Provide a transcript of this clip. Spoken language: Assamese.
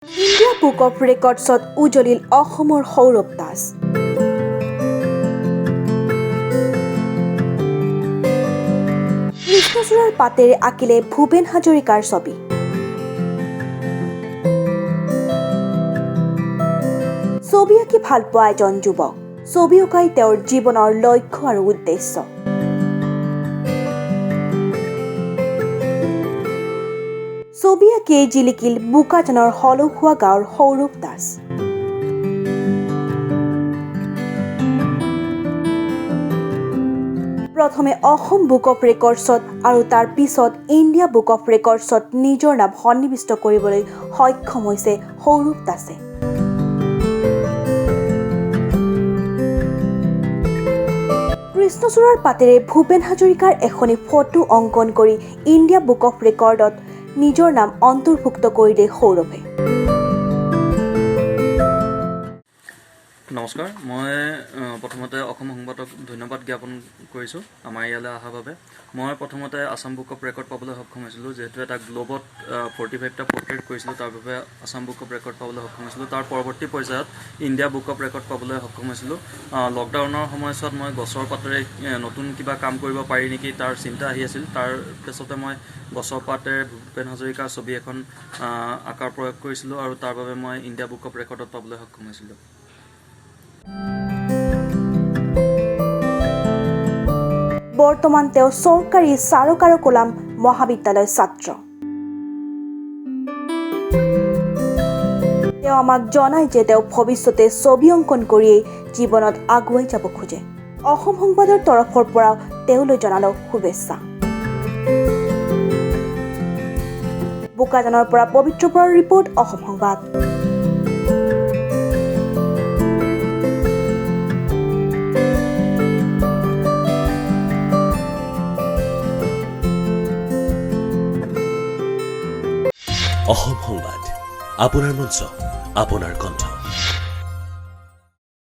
ইণ্ডিয়া বুক অফ ৰেকৰ্ডছত উজলিল অসমৰ সৌৰভ দাস। কৃষ্ণচূড়াৰ পাতেৰে আঁকিলে ভূপেন হাজৰিকাৰ ছবি। ছবি আঁকি ভাল পোৱা এজন যুৱক। ছবি অঁকাই তেওঁৰ জীৱনৰ লক্ষ্য আৰু উদ্দেশ্য। ছবি আঁকিয়েই জিলিকিল বোকাজানৰ হলৌখোৱা গাঁৱৰ সৌৰভ দাস। প্ৰথমে অসম বুক অফ ৰেকৰ্ডছত আৰু তাৰ পিছত ইণ্ডিয়া বুক অফ ৰেকৰ্ডছত নিজৰ নাম সন্নিৱিষ্ট কৰিবলৈ সক্ষম হৈছে সৌৰভ দাসে। কৃষ্ণচূড়াৰ পাতেৰে ভূপেন হাজৰিকাৰ এখনি ফটো অংকন কৰি ইণ্ডিয়া বুক অফ ৰেকৰ্ডত নিজৰ নাম অন্তৰ্ভুক্ত কৰিলে সৌৰভে। নমস্কাৰ, মই প্ৰথমতে অসম সংবাদক ধন্যবাদ জ্ঞাপন কৰিছোঁ আমাৰ ইয়ালৈ অহাৰ বাবে। মই প্ৰথমতে আছাম বুক অফ ৰেকৰ্ড পাবলৈ সক্ষম হৈছিলোঁ, যিহেতু এটা গ্ল'বত 45টা পৰ্ট্ৰেইট কৰিছিলোঁ, তাৰ বাবে আছাম বুক অফ ৰেকৰ্ড পাবলৈ সক্ষম হৈছিলোঁ। তাৰ পৰৱৰ্তী পৰ্যায়ত ইণ্ডিয়া বুক অফ ৰেকৰ্ড পাবলৈ সক্ষম হৈছিলোঁ। লকডাউনৰ সময়ছোৱাত মই গছৰ পাতেৰে নতুন কিবা কাম কৰিব পাৰি নেকি তাৰ চিন্তা আহি আছিল। তাৰ পিছতে মই গছৰ পাতেৰে ভূপেন হাজৰিকাৰ ছবি এখন আকাৰ প্ৰয়োগ কৰিছিলোঁ আৰু তাৰ বাবে মই ইণ্ডিয়া বুক অফ ৰেকৰ্ডত পাবলৈ সক্ষম হৈছিলোঁ। বৰ্তমান তেওঁ চৰকাৰী চাৰকাৰকোলাম মহাবিদ্যালয়ৰ ছাত্ৰ। তেওঁ আমাক জনায় যে তেওঁ ভৱিষ্যতে ছবি অংকন কৰিয়েই জীৱনত আগুৱাই যাব খোজে। অসম সংবাদৰ তৰফৰ পৰাও তেওঁলৈ জনালোঁ শুভেচ্ছা। বোকাজানৰ পৰা পবিত্ৰ বৰাৰ ৰিপৰ্ট, অসম সংবাদ। অসম সংবাদ, আপোনাৰ মঞ্চ, আপোনাৰ কণ্ঠ।